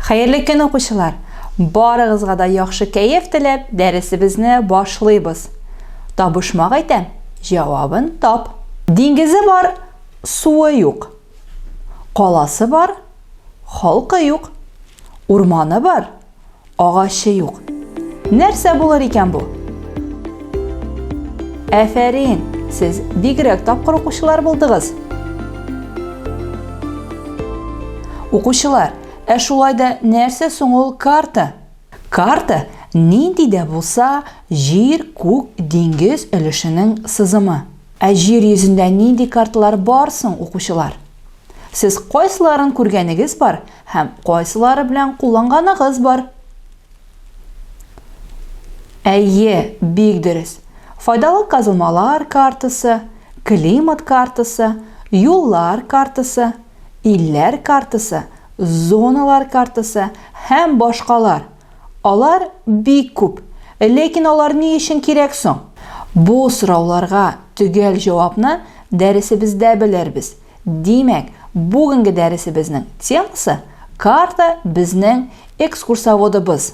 Хәерле көн, укучылар! Барыгызга да яхшы кәеф теләп, дәресебезне башлыйбыз. Табышмак әйтәм, җавабын тап. Диңгезе бар, суы юк. Каласы бар, халкы юк. Урманы бар, Агачы юк. Нәрсә булыр икән бу? Әфәрин, сез бигрәк тапкыр укучылар булдыгыз. Укучылар, ә шулай да нәрсә соң ул карта? Карта нинди дә булса җир, күк, диңгез өлешенең сызымы. Ә җир йөзендә нинди карталар бар соң, укучылар? Сез кайсыларын күргәнегез бар һәм кайсылары белән кулланганыгыз бар? Әйе, бик дөрес. Файдалы казылмалар картасы, климат картасы, юллар картасы, илләр картасы, зоналар картасы һәм башкалар. Алар бик күп. Ләкин алар ни өчен кирәк соң? Бу сорауларга төгәл җавапны дәресебездә белербез. Димәк, бүгенге дәресебезнең темасы карта безнең экскурсоводыбыз.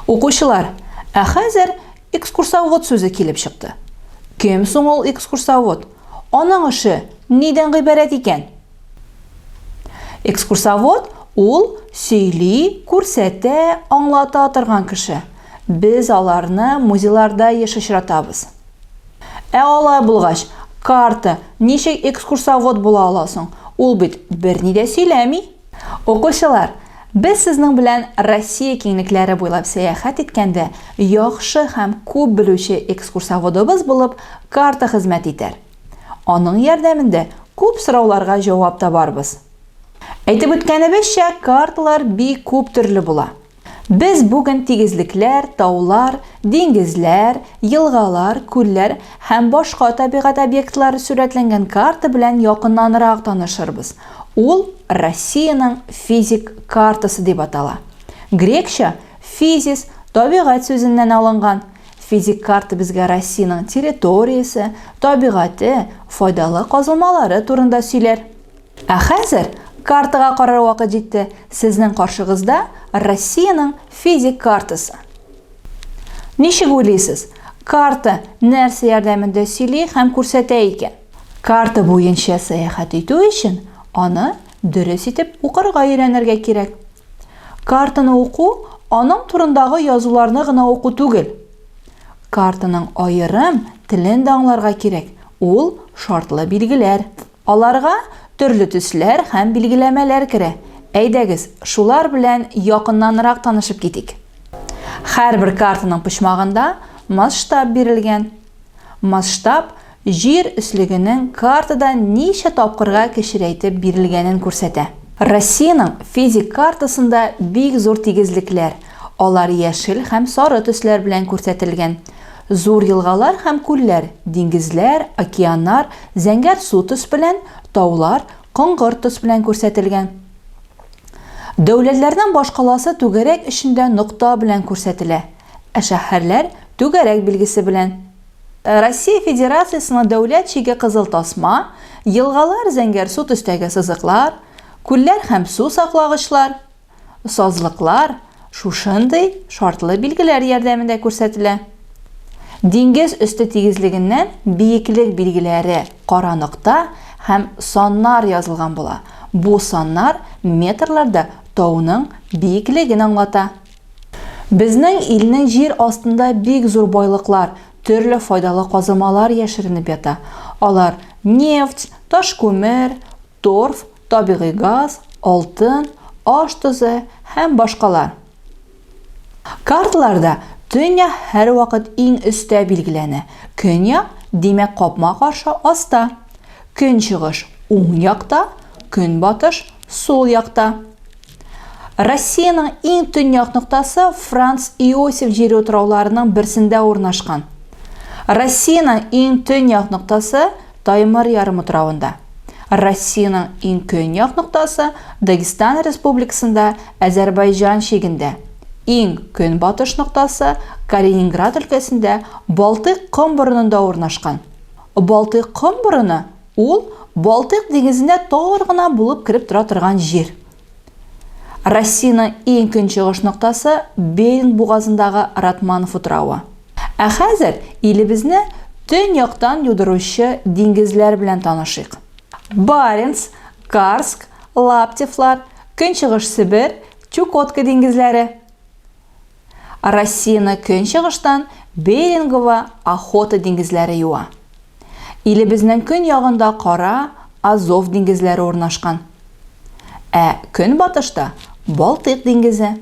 Укучылар, ә хәзер экскурсовод сүзе килеп чыкты. Кем соң ул экскурсовод? Аның эше нидән гыйбарәт икән? Экскурсовод ул сөйли, күрсәтә, аңлата торган кеше. Без аларны музейларда еш очратабыз. Ә алай булгач, карта ничек экскурсовод була ала соң? Ул бит берни дә сөйләми. Укучылар, без сезнең белән Россия киңлекләре буйлап сәяхәт иткәндә яхшы һәм күп белүче экскурсоводыбыз булып карта хезмәт итәр. Аның ярдәмендә күп сорауларга җавап табарбыз. Әйтеп үткәнебезчә, карталар бик күп төрле була. Без бүген тигезлекләр, таулар, диңгезләр, елгалар, күлләр һәм башка табигать объектлары сурәтләнгән карта белән якыннанрак танышырбыз. Ул Россиянең физик картасы дип атала. Грекча физис, табигать сүзеннән алынган. Физик карта безгә Россиянең территориясе, табигате, файдалы казылмалары турында сөйләр. Ә хәзер картага карар вакыт җитте. Сезнең каршыгызда Россиянең физик картасы. Ничек уйлыйсыз, карта нәрсә ярдәмендә сөйли һәм күрсәтә икән? Карта буенча сәяхәт итү өчен аны дөрес итеп укырга өйрәнергә кирәк. Картаны уку аның турындагы язуларны гына уку түгел. Картаның аерым телен дә аңларга кирәк. Ул шартлы билгеләр. Аларга төрле төсләр һәм билгеләмәләр керә. Әйдәгез, шулар белән якыннанрак танышып китик. Һәрбер картаның почмагында масштаб бирелгән. Масштаб җир өслегенең картада ничә тапкырга кечерәйтеп бирелгәнен күрсәтә. Россиянең физик картасында бик зур тигезлекләр, алар яшел һәм сары төсләр белән күрсәтелгән. Зур елгалар һәм күлләр, диңгезләр, океаннар зәңгәр су төс белән, таулар коңгырт төс белән күрсәтелгән. Дәүләтләрнең башкаласы түгәрәк эчендә нокта белән күрсәтелә, ә шәһәрләр түгәрәк билгесе белән. Россия Федерациясенең дәүләт чиге кызыл тасма, елгалар зәңгәр су төстәге сызыклар, күлләр һәм су саклагычлар, Сазлыклар шушындый шартлы билгеләр ярдәмендә күрсәтелә. Диңгез өсте тигезлегеннән биеклек билгеләре кара нокта һәм саннар язылган була. Бу саннар метрларда тауның биеклеген аңлата. Безнең илнең җир астында бик зур байлыклар, төрле файдалы казылмалар яшеренеп ята. Алар нефть, ташкүмер, торф, табигый газ, алтын, аш тозы һәм башкалар. Карталарда төньяк һәрвакыт иң өстә билгеләнә, көньяк, димәк, капма-каршы аста. Көнчыгыш уң якта, көнбатыш сул якта. Россиянең иң төньяк ноктасы Франц Иосиф җире утрауларының берсендә урнашкан. Россиянең иң төньяк ноктасы Таймыр ярымутравында. Россиянең иң көньяк ноктасы Дагестан Республикасында Азәрбайҗан чигендә. Иң көнбатыш ноктасы Калининград өлкәсендә Балтыйк ком борынында урнашкан. Балтыйк ком борыны ул Балтыйк диңгезенә тар гына булып кереп тора торган җир. Россиянең иң көнчыгыш ноктасы Беринг бугазындагы Ратманов утравы. Ә хәзер илебезне төньяктан юдыручы диңгезләр белән танышыйк. Баренц, Карск, Лаптевлар, Көнчыгыш Себер, Чукотка диңгезләре. Россияне көнчыгыштан Берингова, Охота диңгезләре юа. Илебезнең көньягында Кара, Азов диңгезләре урнашкан. Ә көнбатышта Балтыйк диңгезе.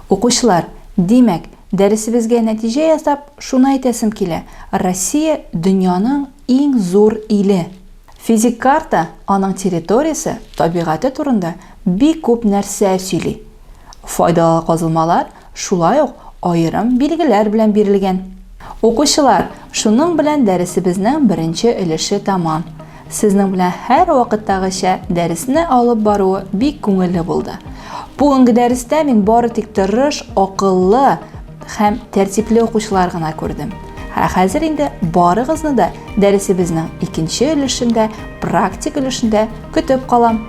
Укучылар, димәк, дәресебезгә нәтиҗә ясап, шуны әйтәсем килә, Россия дөньяның иң зур иле. Физик карта аның территориясе, табигате турында бик күп нәрсә сөйли. Файдалы казылмалар шулай ук аерым билгеләр белән бирелгән. Укучылар, шуның белән дәресебезнең беренче өлеше тәмам. Сезнең белән һәрвакыттагыча дәресне алып баруы бик күңелле булды. Бүгенге дәрестә мин бары тик тырыш, акыллы һәм тәртипле укучылар гына күрдем. Ә хәзер инде барыгызны да дәресебезнең икенче өлешендә, практик өлешендә көтеп калам.